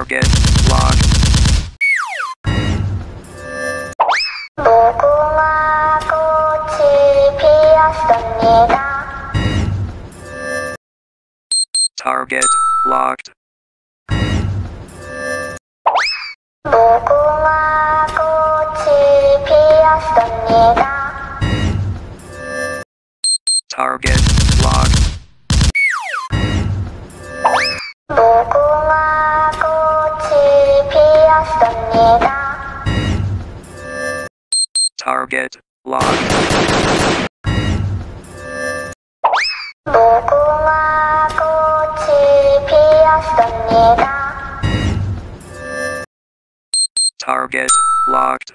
Target locked. 무궁화 꽃이 피었습니다. Target locked. 무궁화 꽃이 피었습니다. Target locked. 무궁화 꽃이 피었습니다. Target locked. 무궁화 꽃이 피었습니다. Target locked.